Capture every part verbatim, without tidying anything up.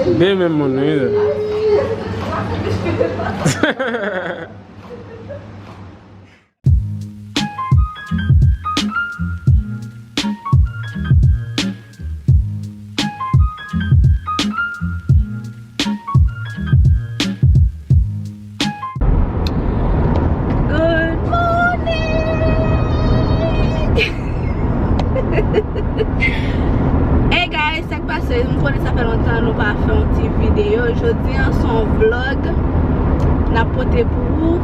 De menm moun, wi. Good morning! Hey guys, sa k pase? M konnen sa fè lontan nou pa fè yon ti videyo. Jodi a se yon vlog n ap pote pou ou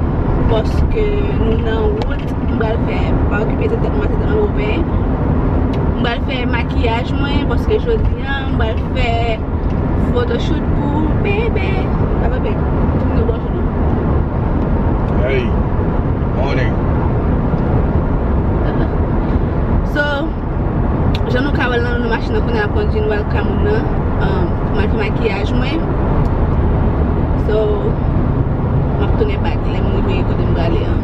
paske nou nan wout. M pral fè, pa okipe tèt mwen, se nan wout. M pral fè makiyaj mwen paske jodi a m pral fè photoshoot pou bebe. Pa bebe. Tourne bò nou. Hey, morning. So, jan nou ka wè l nan machin nan, kounye a m ap kondui, nou al kay moun nan, um, pou m al fè makiyaj mwen. So, m ap tounen back lè m rive kote m prale an.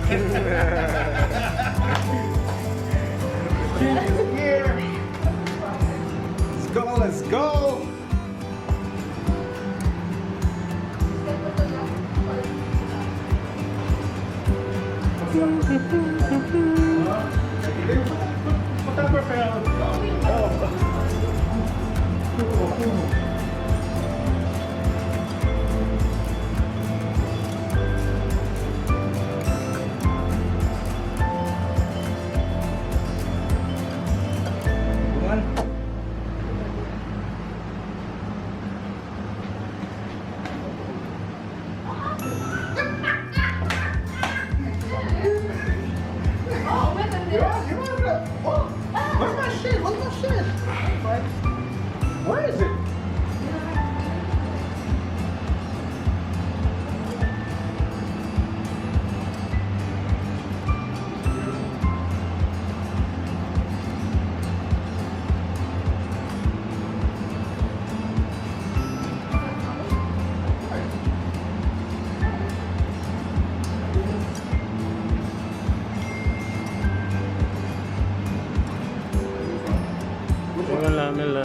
King is here. Let's go, let's go. Oh, where's my shit? Where's my shit? Where is it? Men la, men la.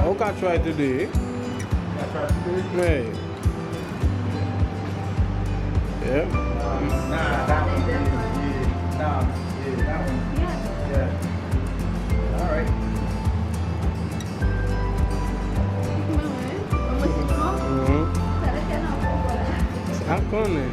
Ou ka try today. Hey. Yeah. Nah, that one. Yeah, yeah, nah, yeah, that one. Yeah. All right. Mm-hmm. Sa konnen.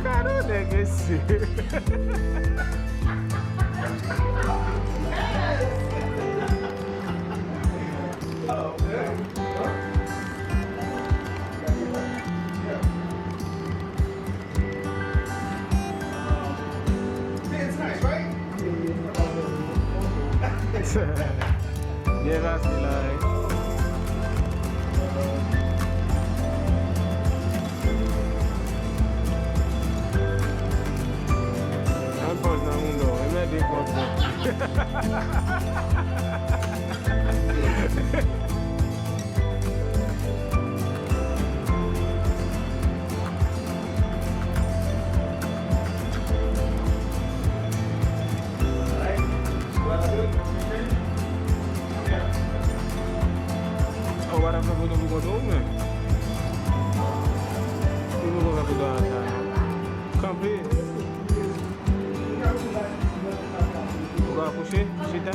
Gade yon nèg isi. Hello. Byen pase la, wi. Ann pòz nan moun dò, e mèt e kòb. Ou pa t ap fè foto pou kont ou menm? Ou poko fè foto a la. Kanpe. Ou ka kouche, chita.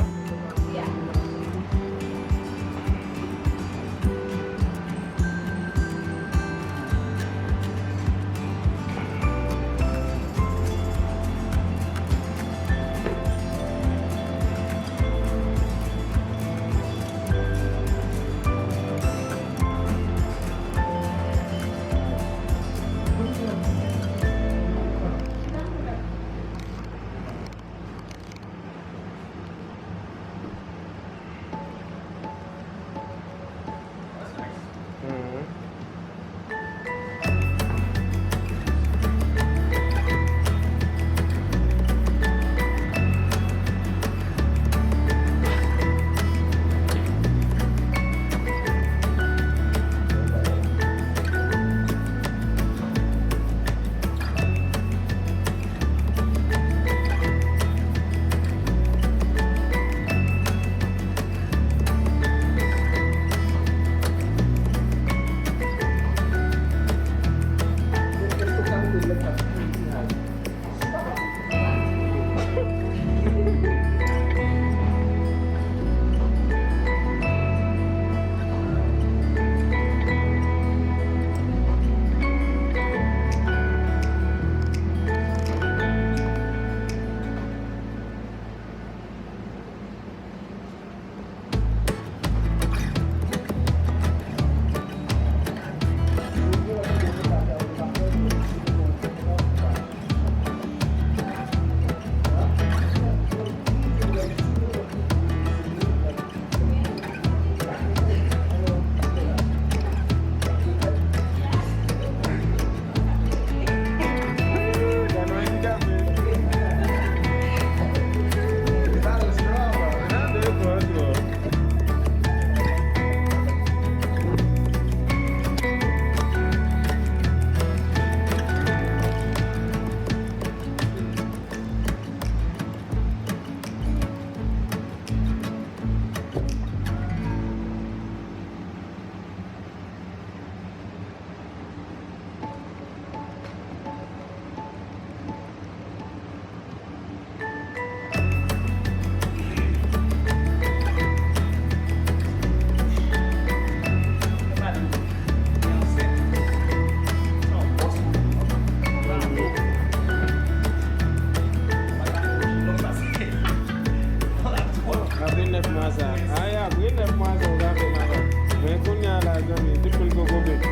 Apre nèf mwa sa. Ay, apre nèf mwa sa, ou ka fè madanm. Men kounye a la, zanmi, tout moun poko bèt.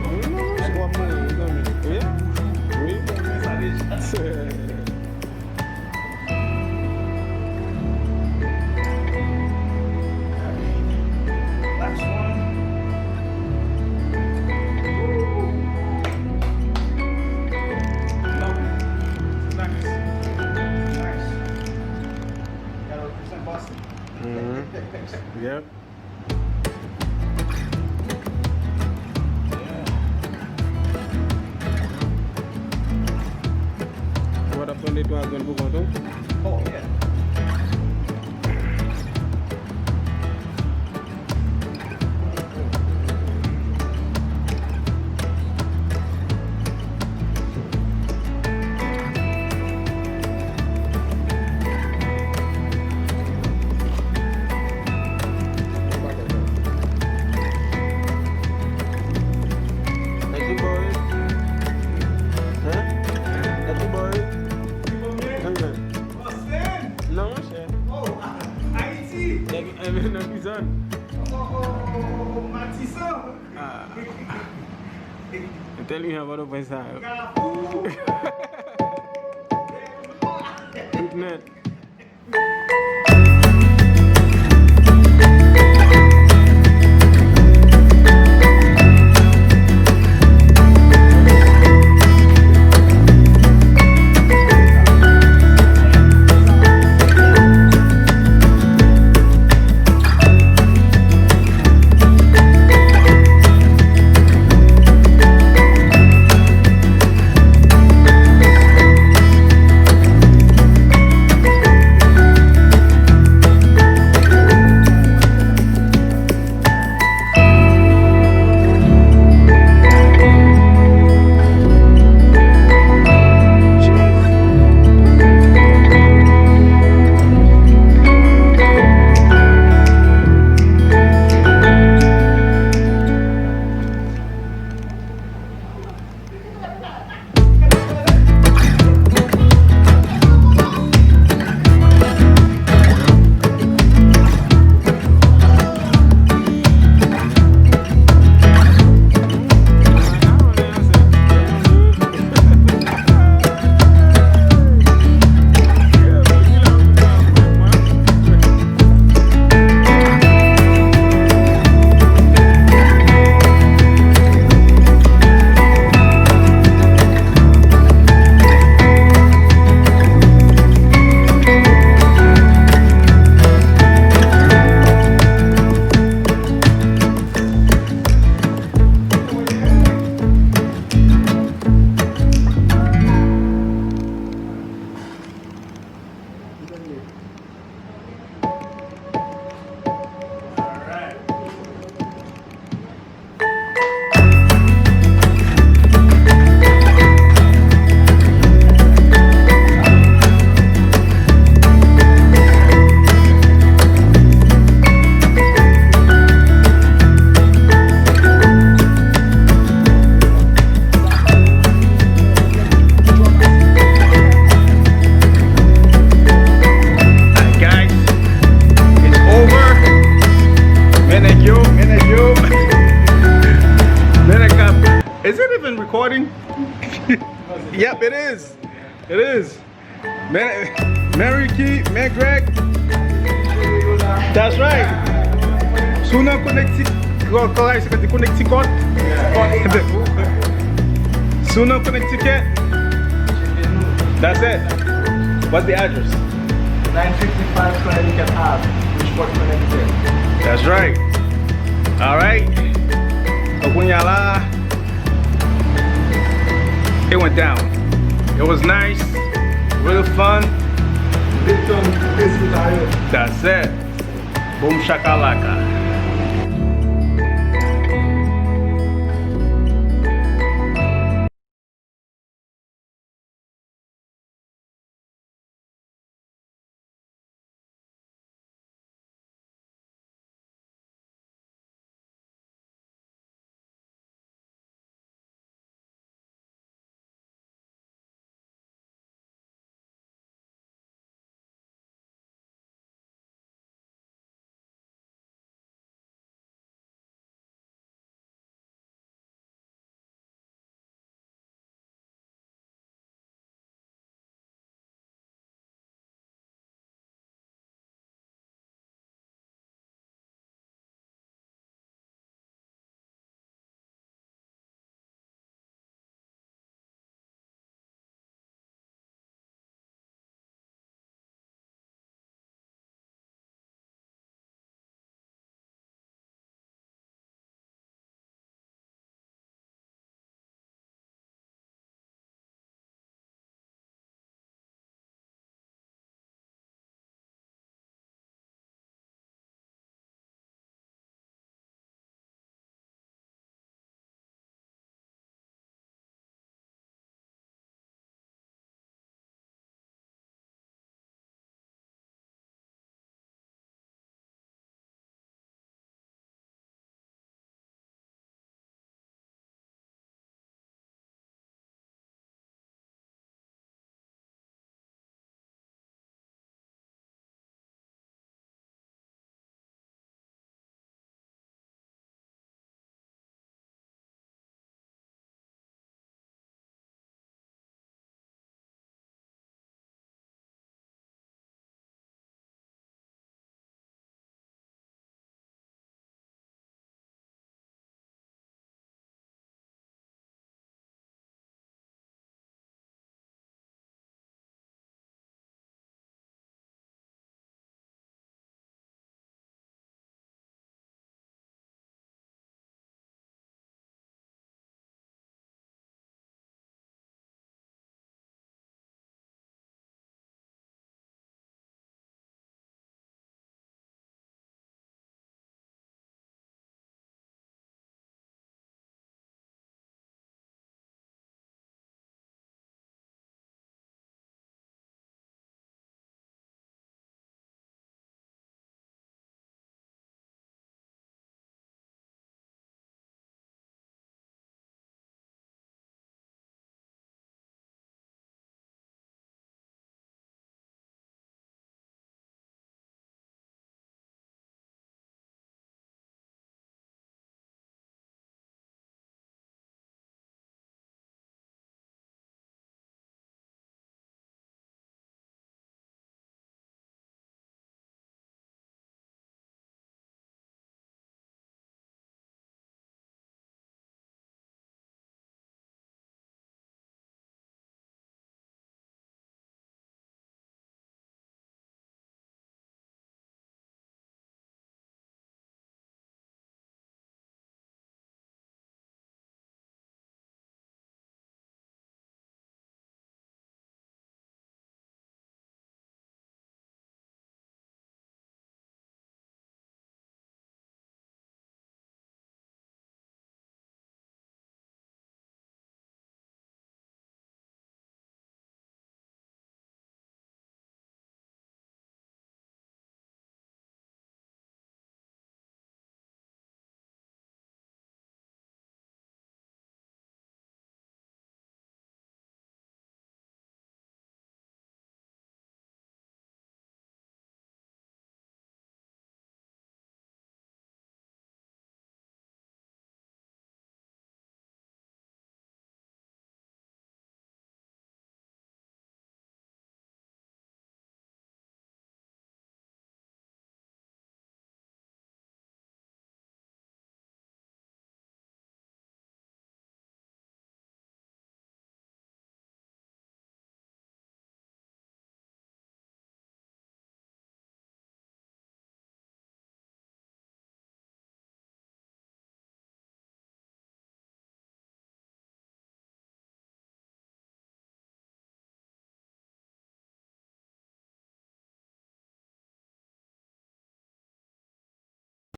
Wi, non, non, w ap mouri, zanmi. Wi? Wi. Last one. Ooh. Lovely. Nice. Nice. Gotta represent Boston. Mm-hmm. Yep. Ou pa t ap pran de twa grenn pou kont ou? Oh, yeah. Tèt li bon, wi. Hein? Tèt li bon, wi. Hein? Non, monchè. Nèg, eh, men nan kizòn. Ah. Entèlijan Pòtoprens sa yo. It is. Men, men Ricky, men Greg. That's right. Si w nan Connecticut, kò, kò, se kote Connecticut. Si w nan Connecticut, that's it. What's the address? nine fifty-five Connecticut Ave, Bridgeport, Connecticut. That's right. All right. So, kounye a la, it went down. It was nice, really fun. Victor, Messi, Tayo. That's it. Boom shakalaka.